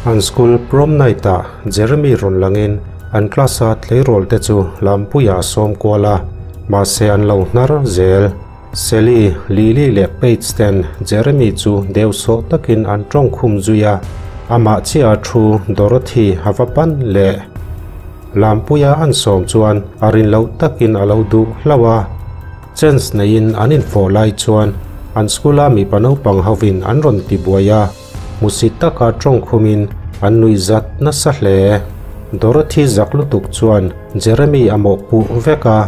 An school prom night ah Jeremy rawn langin an class a tleirawl te chu lampuiah a sawm kual a, mahse an lo hnar zel. Sally, Lily leh Paige ten Jeremy chu deuhsawh takin an tawng khum zui a, amah chiah a thu Dorothy a va pan leh. Lampuia an sawm chuan a rin loh takin a lo duh hlauh a. Chance neiin an infawh lai chuan an school a mipa naupang hovin an rawn ti buai a, hmusit taka tawng khumin an nuih zat nasa hle. Dorothy zak lutuk chuan Jeremy a mawhpuh vek a,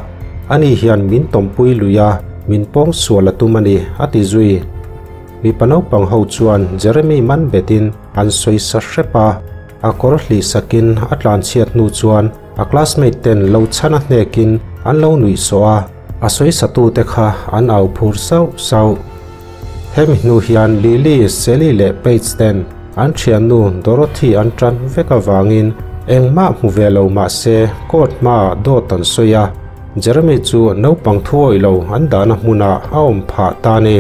ani hian min tawmpui lui a, min pawng sual a tum a ni, a ti zui. Mipa naupang ho chuan Jeremy man betin an sawi sa hrep a, a kawr hlih sakin a tlanchhiat hnu chuan a classmate ten lo chhan a hnekin an lo nuih sawh a, a sawi satute kha an au phur sauh sauh. Hemi hnu hian Lily, Sally leh Paige ten an thiannu Dorothy an tan vek avangin engmah hmu ve lo mah se court hmaah dawt an sawi a, Jeremy chu naupang thuawih lo an dahna hmunah a awm phah ta a ni.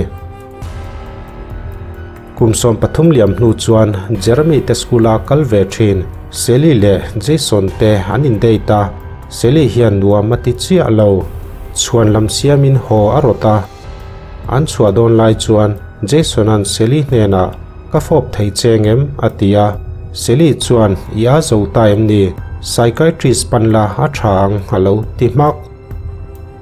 Kum 13 liam hnu chuan Jeremy te school a kal ve thin Sally leh Jason te an in date a, Sally hian nuam a ti chiah lo. Chhuan lam siamin haw a rawt a. An chhuah dawn lai chuan Jason a'n Sally hnenah Ka fawp thei che ngem? a ti a. Sally chuan I a zo ta em ni? Psychiatrist pan la a tha ang a lo ti hmak.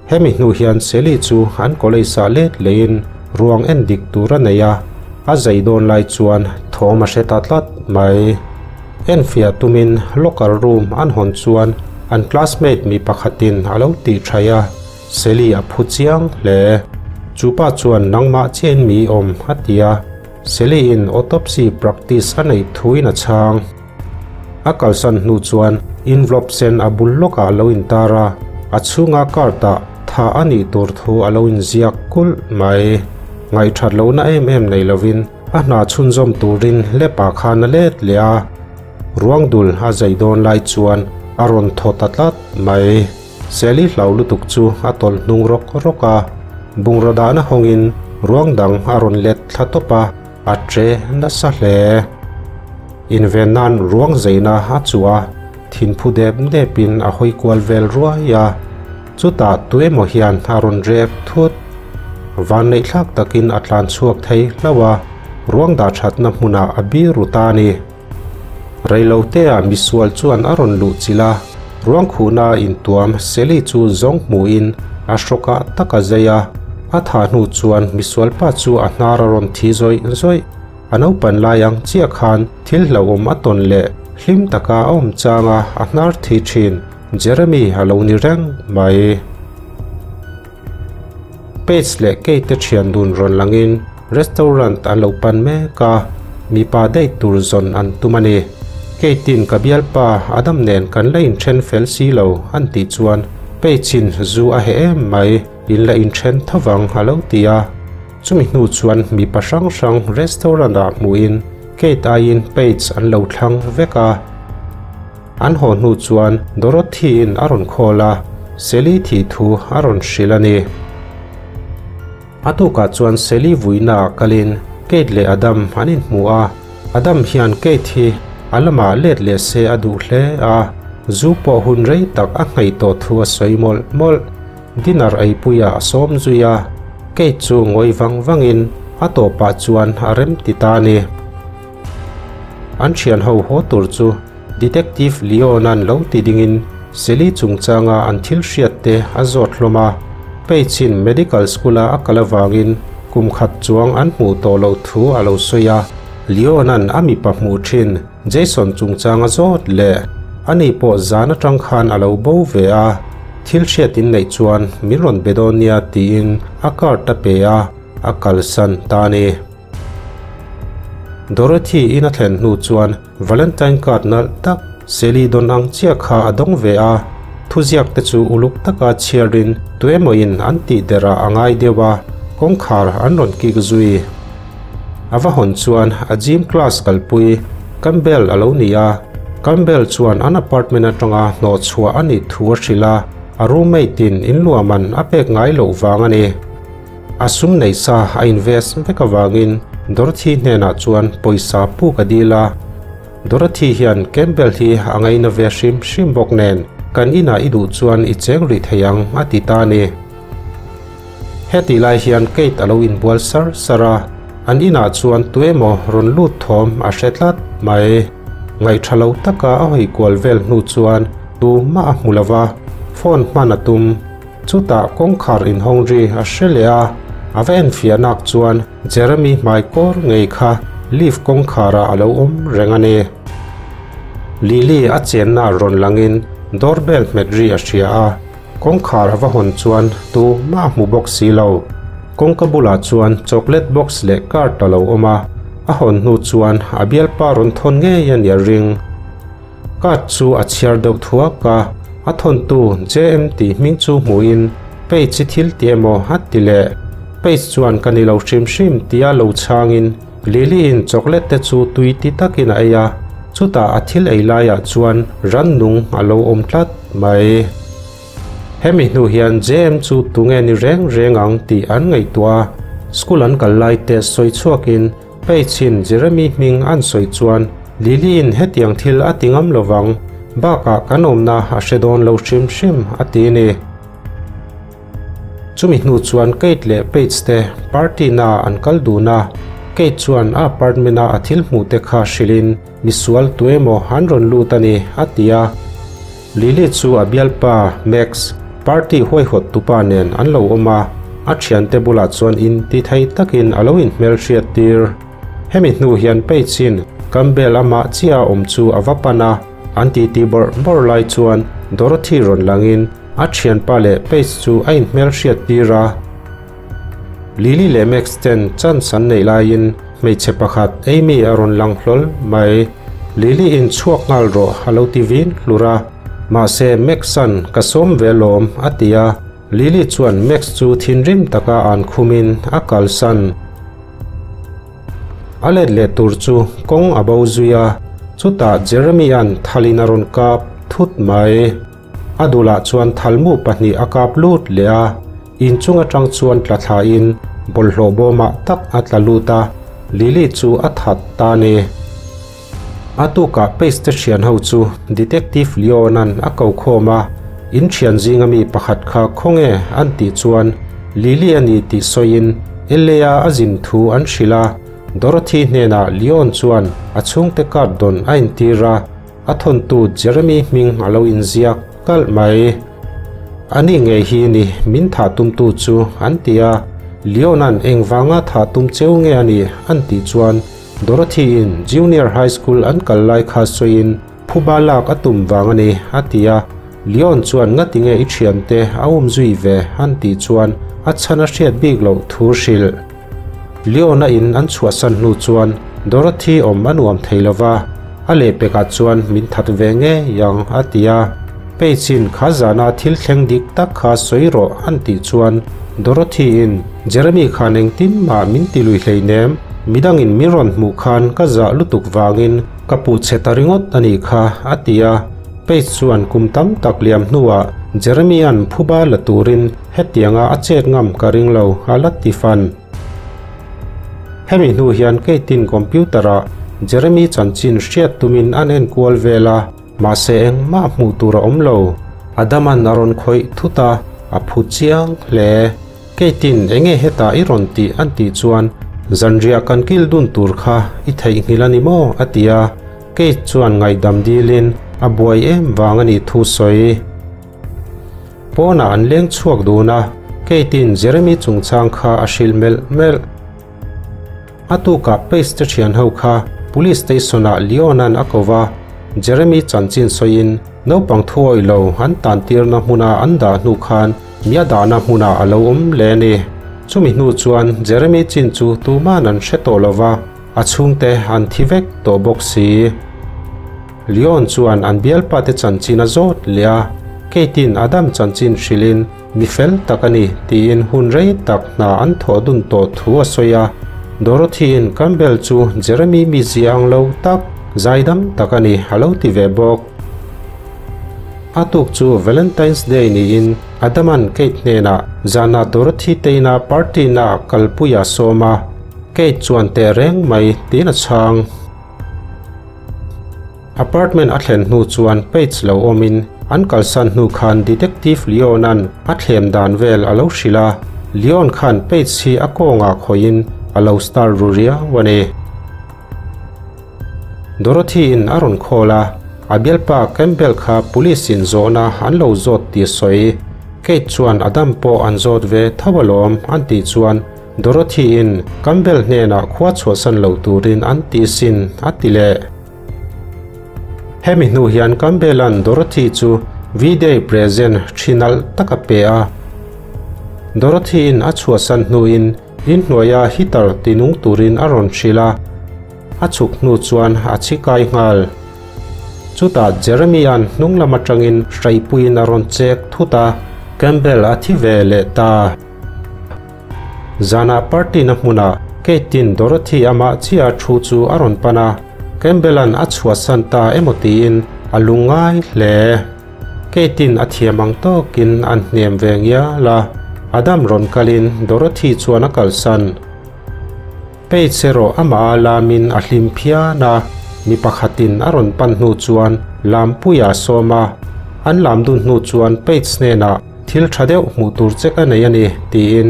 Hemi hnu hian Sally chu an college ah let leiin ruang en dik tur a nei a, a zai dawn lai chuan thawm a hre ta tlat mai. Enfiah tumin locker room an hawn chuan an classmate mi pakhatin a lo tih thaih a, Sally a phu chiang hle. Chu pa chuan nangmah chiahin mi awm a ti a, Sally in autopsy practice a neih thuin a chhang. A kalsan hnu chuan envelope sen a bul lawkah a lo intar a, a chhunga card ah tha a nih tur thu a lo inziak kulh mai. Ngaihthat lohna em em nei lovin a hna chhunzawm turin lep ah khan a let leh a, ruang dul a zai dawn lai chuan a rawn thaw ta tlat mai. Sally hlau lutuk chu a tawlh hnung rawk rawk a, bungraw dahna hawngin ruang dang a rawn let thla tawp a, a che nasa hle. Inven nan ruang zeina a chuh a, thinphu dep depin a hawi kual vel ruai a. Chutah tuemaw hian a rawn rek thut. Vanneih thlak takin a tlan chhuak thei hlauh a, ruang dah thatna hmunah a bir ru ta a ni. Reilotea misual chuan a rawn luh chilh a, ruang khuhna intuam Sally chu zawng hmuhin a hrawkah tak a zai a. A thah hnu chuan misualpa chu a hnar a rawn thi zawih zawih. A naupan lai ang chiah khan thil hlauhawm a tawn leh hlim taka a awm changa a hnar thi thin Jeremy a lo ni reng mai. Paige leh Kate te thian dun rawn langin restaurant an lo pan mek a, mipa date tur zawn an tum a ni. Kate-in ka bialpa Adam nen kan la inthen fel si lo an tih chuan Paige-in zu a heh em mai, in la inthen thovang a lo ti a. Chumi hnu chuan mipa hrang hrang restaurant ah hmuhin Kate aiin Paige an lo thlang vek a. An haw hnu chuan Dorothy-in a rawn call a, Sally thih thu a rawn hrilh a ni. A tukah chuan Sally vuina ah kalin Kate leh Adam an inhmu a, Adam hian Kate hi a lamah let leh se a duh hle a, zu pawh hun rei tak a hnaih tawh thu a sawi mawlh mawlh. Dinner eipuiah a sawm zui a, Kate chu ngawi vang vangin a tawpah chuan a rem ti ta a ni. An thian ho haw tur chu Detective Leon-a'n lo ti dingin Sally chungchanga an thil hriat te a zawt hlawm a, Paige-in medical school-a a kal avangin kum khat chuang an hmuh tawh loh thu a lo sawi a, Leon-a'n a mipa hmuh thin Jason chungchang a zawt leh ani pawh zan atang khan a lo bo ve a, thil hriat in neih chuan min rawn be dawn nia tiin a card a pe a, a kalsan ta a ni. Dorothy in a thlen hnu chuan Valentine card nalh tak Sally dawn ang chiah kha a dawng ve a, thuziak te chu uluk taka chhiarin tuemawin an tih derah a ngai deuh a, kawngkhar an rawn kik zui. A va hawn chuan a gym class kalpui Campbell a lo ni a, Campbell chuan an apartment atanga hnawh chhuah a nih thu a hrilh a, a roommate in inluahman a pek ngai loh vang a ni. A sum nei sa a invest vek avangin Dorothy hnenah chuan pawisa puk a dil a. Dorothy hian Campbell hi a ngaina ve hrim hrim bawk nen, kan inah i duh chuan i cheng rih thei ang a ti ta a ni. Hetih lai hian Kate a lo inbual sar sar a, an inah chuan tuemaw rawn lut thawm a hre tlat mai. Ngaihṭha lo taka a hawi kual vel hnu chuan tumah a hmu lo va, phone hman a tum. Chutah kawngkhar inhawng ri a hre leh a, a va enfiah nak chuan Jeremy hmai kawr ngei kha lift kawngkharah a lo awm reng a ni. Lily a chenna rawn langin doorbell hmet ri a hria a, kawngkhar a va hawn chuan tumah a hmu bawk si lo. Kawngka bulah chuan chocolate box leh card a lo awm a, a hawn hnu chuan a bialpa rawn thawn ngei a nia ring. Card chu a chhiar deuh thuak a, a thawntu JM tih hming chu hmuhin Page i thil ti emaw a ti leh. Page chuan ka ni lo hrim hrim tia lo chhangin Lily-in chocolate te chu tui ti takin a ei a, chutah a thil ei laiah chuan rannung a lo awm tlat mai. Hemi hnu hian JM chu tunge ni reng reng ang tih an ngaihtuah a, school an kal lai te sawi chhuakin Page-in Jeremy hming an sawi chuan Lily-in hetiang thil a ti ngam lovang, bakah kan awmna a hre dawn lo hrim hrim a ti a ni. Chumi hnu chuan Kate leh Paige te party na an kal dun a, Kate chuan a apartment a a thil hmuh te kha hrilhin misual tuemaw an rawn lut a ni a ti a. Lily chu a bialpa Max, party huaihawt tupa nen an lo awm a, a thiante bulah chuan in ti thei takin a lo inhmelhriat tir. Hemi hnu hian Paige in Campbell amah chiah a awm chu a va pan a, an titi bawrh bawrh lai chuan Dorothy rawn langin A thianpa leh Paige chu a inhmelhriat tir a. Lily leh Max ten chance an neih laiin hmeichhe pakhat Amy a rawn lang hlawl mai. Lily in chhuak nghal rawh a lo ti vin hlur a. Mahse Max-a'n ka sawm ve lawm a ti a. Lily chuan Max chu thinrim taka an khumin a kalsan. A let leh tur chu kawng a bo zui a. Chutah Jeremy-a'n thalin a rawn kap thut mai. A dulah chuan thalmu pahnih a kap lut leh a, inchung atang chuan tla thlain bawlhhlawh bawmah tak a tla lut a, Lily chu a that ta a ni. A tukah Pace te thian ho chu Detective Leon-a'n a ko khawm a, In thian zinga mi pakhat kha khawnge an tih chuan Lily a ni tih sawiin LA-a a zin thu an hrilh a, Dorothy hnenah Leon chuan a chhungte card dawn a intir a, A thawntu Jeremy hming a lo inziak kalh mai. Ani ngei hi ni min thah tumtu chu an ti a, Leon-a'n engvanga thah tum cheu nge a nih an tih chuan Dorothy-in Junior High School an kal lai kha sawiin phuba lak a tum vang a ni a ti a, Leon chuan ngati nge i thiante a um zui ve an tih chuan a chhan a hriat bik loh thu hrilh. Leona in an chhuahsan hnu chuan Dorothy awm a nuam thei lo va, a lehpekah chuan min that ve ngei ang a ti a. Paige-in kha zana thil thleng dik tak kha sawi rawh an tih chuan Dorothy-in Jeremy khan engtin mah min ti lui hleinem, midangin min rawn hmuh khan ka zah lutuk vangin ka puh chhe ta ringawt a nih kha a ti a. Paige chuan kum tam tak liam hnuah Jeremy-a'n phuba la turin Hetianga a chet ngam ka ring lo, a la ti fan. Hemi hnu hian Kate-in computer-ah Jeremy chanchin hriat tumin an enkual vel a, mahse engmah hmuh tur a awm lo. Adam-a'n a rawn khawih thut a, a phu chiang hle. Kate-in enge hetah i rawn tih an tih chuan zanriah kan kil dun tur kha i theihnghilh a ni maw? a ti a, Kate chuan ngaihdam dilin a buai em vang a nih thu sawi. Pawnah an leng chhuak dun a, Kate-in Jeremy chungchang kha a hrilh melh melh. A tukah Pace te thian ho kha Police Station-ah Leon-a'n a ko va, Jeremy chanchin sawiin naupang thuawih lo an tantirna hmuna an dah hnu khan mi a dahna hmunah a lo awm leh a ni. Chumi hnu chuan Jeremy chin chu tuman an hre tawh lo va, a chhungte an thi vek tawh bawk si. Leon chuan an bialpate chanchin a zawt leh a, Kate-in Adam chanchin hrilhin mi fel tak a ni tiin hun rei tak hna an thawh dun tawh thu a sawi a. Dorothy-in Campbell chu Jeremy mizia ang lo tak, zaidam tak a ni a lo ti ve bawk. A tuk chu Valentine's Day niin Adam-a'n Kate hnenah zanah Dorothy te ina party na kalpui a sawm a, Kate chuan teh reng mai tiin a chhang. Apartment a thlen hnu chuan Paige lo awmin an kalsan hnu khan Detective Leon-a'n a thlem dan vel a lo hrilh a, Leon khan Paige hi a kawngah khawihin a lo star ru riau a ni. Dorothy-in a rawn call a, a bialpa Campbell kha police-in zawhna an lo zawt tih a sawi. Kate chuan a dam pawh an zawt ve tho alawm an tih chuan Dorothy-in Campbell hnenah khua chhuahsan lo turin an ti sin a ti leh. Hemi hnu hian Campbell-a'n Dorothy chu V-Day present ṭhi nalh tak a pe a. Dorothy-in a chhuahsan hnuin inhnuaia heater tinung turin a rawn hrilh a. A chhuk hnu chuan a chhi kai nghal. Chutah Jeremy-a'n hnung lam atangin hraipuiin a rawn chek thut a, Campbell a thi ve leh ta. Zanah party-na hmunah Kate-in Dorothy amah chiah thu chu a rawn pan a, Campbell-a'n a chhuahsan ta emaw tiin a lungngai hle. Kate-in a thiam ang tawkin an hnem ve ngial a, Adam rawn kalin Dorothy chuan a kalsan. Page erawh amah a lamin a hlim phian a, mi pakhatin a rawn pan hnu chuan lampuia a sawm a. An lam dun hnu chuan Page hnenah thil tha deuh hmuh tur che ka nei a ni tiin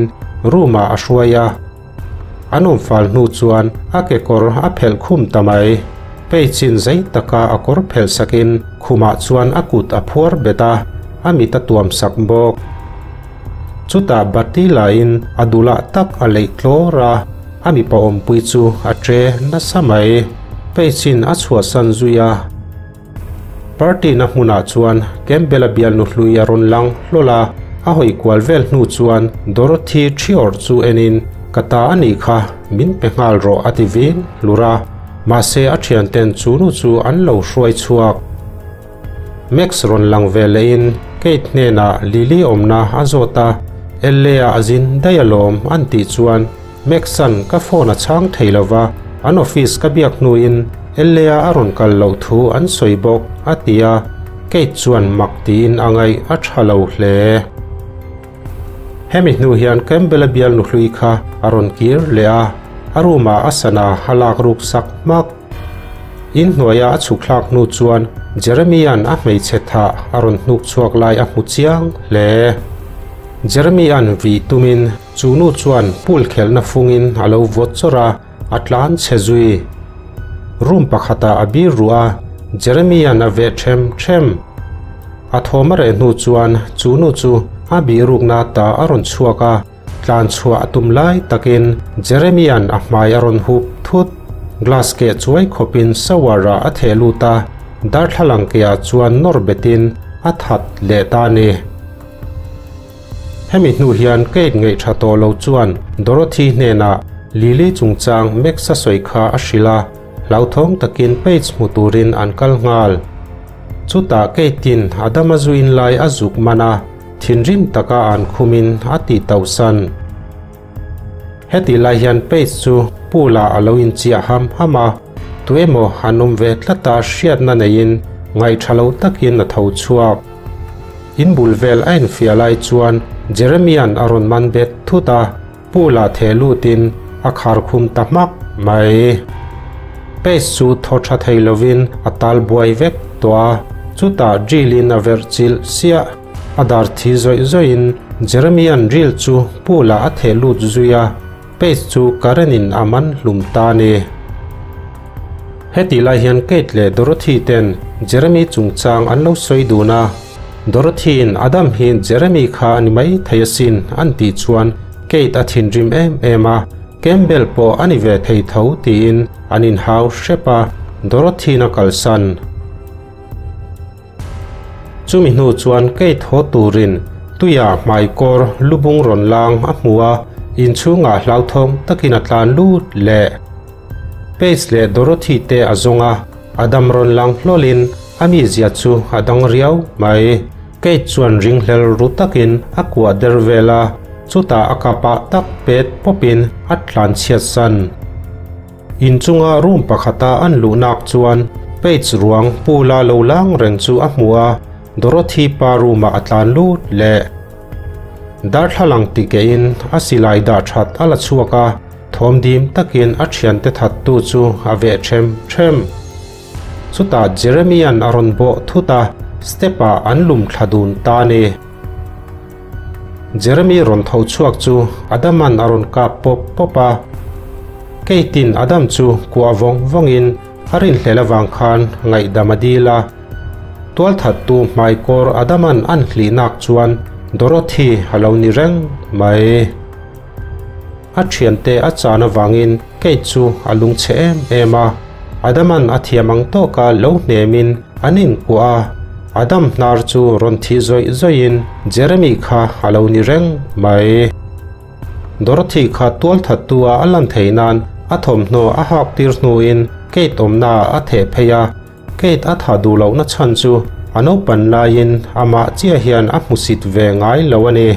room ah a hruai a. An awm fal hnu chuan a kekawr a phelh khum ta mai. Page in zei taka a kawr phelh sakin khumah chuan a kut a phuar bet a, a mit a tuam sak bawk. Chutah Bati lahin a dulah tak a leih tlawr a, a mipa awmpui chu a che nasa mai. Page-in a chhuahsan zui a. Party-na hmunah chuan Campbell-a bialnu hlui a rawn lang hlawl a, a hawi kual vel hnu chuan Dorothy Thior chu enin, Ka ta a nih kha, min pe nghal rawh a ti vin hlur a. Mahse a thianten chu nu chu an lo hruai chhuak. Max rawn lang ve lehin Kate hnenah Lily awmna a zawt a, LA ah a zin daih alawm an tih chuan Max-a'n ka phone a chhang thei lova, an office ka biak hnuin LA ah a rawn kal loh thu an sawi bawk a ti a, Kate chuan mak tiin a ngaih a tha lo hle. Hemi hnu hian Campbell-a bial nuhlui kha a rawn kir leh a, a room-ah a sana a lak ruk sak hmak. In hnuaia a chhuk thlak hnu chuan Jeremy-a'n a hmeichhe thah a rawn hnuk chhuak lai a hmu chiang hle. Jeremy-a'n vih tumin chu nu chuan pool khelhna fungin a lo vawt chawrh a, a tlan chhe zui. Room pakhatah a bir ruh a, Jeremy-a'n a veh ṭhem ṭhem. A thawm a reh hnu chuan chu nu chu a bihrukna ta a rawn chhuak a. Tlan chhuah a tum lai takin Jeremy-a'n a hmai a rawn hup thut. Glass keh chuai khawpin shower-ah a theh lut a, darthlalang kehah chuan nawr betin a that leh ta a ni. Hemi hnu hian Kate ngaih tha tawh lo chuan Dorothy hnenah Lily chungchang Max-a sawi kha a hrilh a, hlauthawng takin Paige hmu turin an kal nghal. Chutah Kate-in Adama zu in lai a zuk man a. Thinrim taka an khumin a tih tauhsan. Heti lai hian Paige chu pool ah a lo inchiah ham ham a, tuemaw an awm ve tlata hriatna neiin ngaihṭha lo takin a tho chhuak. In bul vel a infiah lai chuan Jeremy-a'n a rawn man bet thut a, pool ah theh lutin a khar khum ta hmak mai. Paige chu thaw ṭha thei lovin a tal buai vek tawh a, chutah drill in a verh chilh siah. A dar thi zawih zawihin Jeremy-a'n drill chu pool ah a theh lut zui a, Paige chu current in a man hlum ta a ni. Hetih lai hian Kate leh Dorothy ten Jeremy chungchang an lo sawi dun a, Dorothy-in Adam hi Jeremy kha a ni mai thei asin an tih chuan Kate a thinrim em em a, Campbell pawh a ni ve thei tho tiin an inhau hrep a, Dorothy-in a kalsan. Chumi hnu chuan Kate haw turin tuia hmaikawr lubung rawn lang a hmu a, inchhungah hlauthawng takin a tlan lut leh. Paige leh Dorothy te a zawng a, a dam rawn lang hlawlin a mizia chu a dang riau mai. Kate chuan ringhlel ru takin a kuah der vel a, chutah a kapah tak pet pawpin a tlanchhiat san. Inchunga room pakhata an luhnak chuan Paige ruang pool-a lo lang reng chu a hmu a, Dorothy pa room-ah a tlan lut leh. Darthlalang tikehin a silai dah that a la chhuak a, thawm dim takin a thiante thattu chu a veh them them. Chutah Jeremy-a'n a rawn bawh thut a, step-ah an lum thla dun ta a ni. Jeremy rawn tho chhuak chu Adam-a'n a rawn kap pawp pawp a. Kate-in Adam chu kuah vawng vawngin a rinhlelh avang khan ngaihdam a dil a. Tualthattu hmaikawr Adam-a'n an hlihnak chuan Dorothy a lo ni reng mai. A thiante a chan avangin Kate chu a lungchhe em em a. Adam-a'n a thiam ang tawka lo hnemin an inkuah a, Adam hnar chu rawn thih zawih zawihin Jeremy kha a lo ni reng mai. Dorothy kha tualthattu a a lan theih nan a thawmhnaw a hak tir hnuin Kate awmna ah a theh phei a, Kate a tha duh lohna chhan chu a naupan laiin amah chiah hian a hmusit ve ngai lo a ni.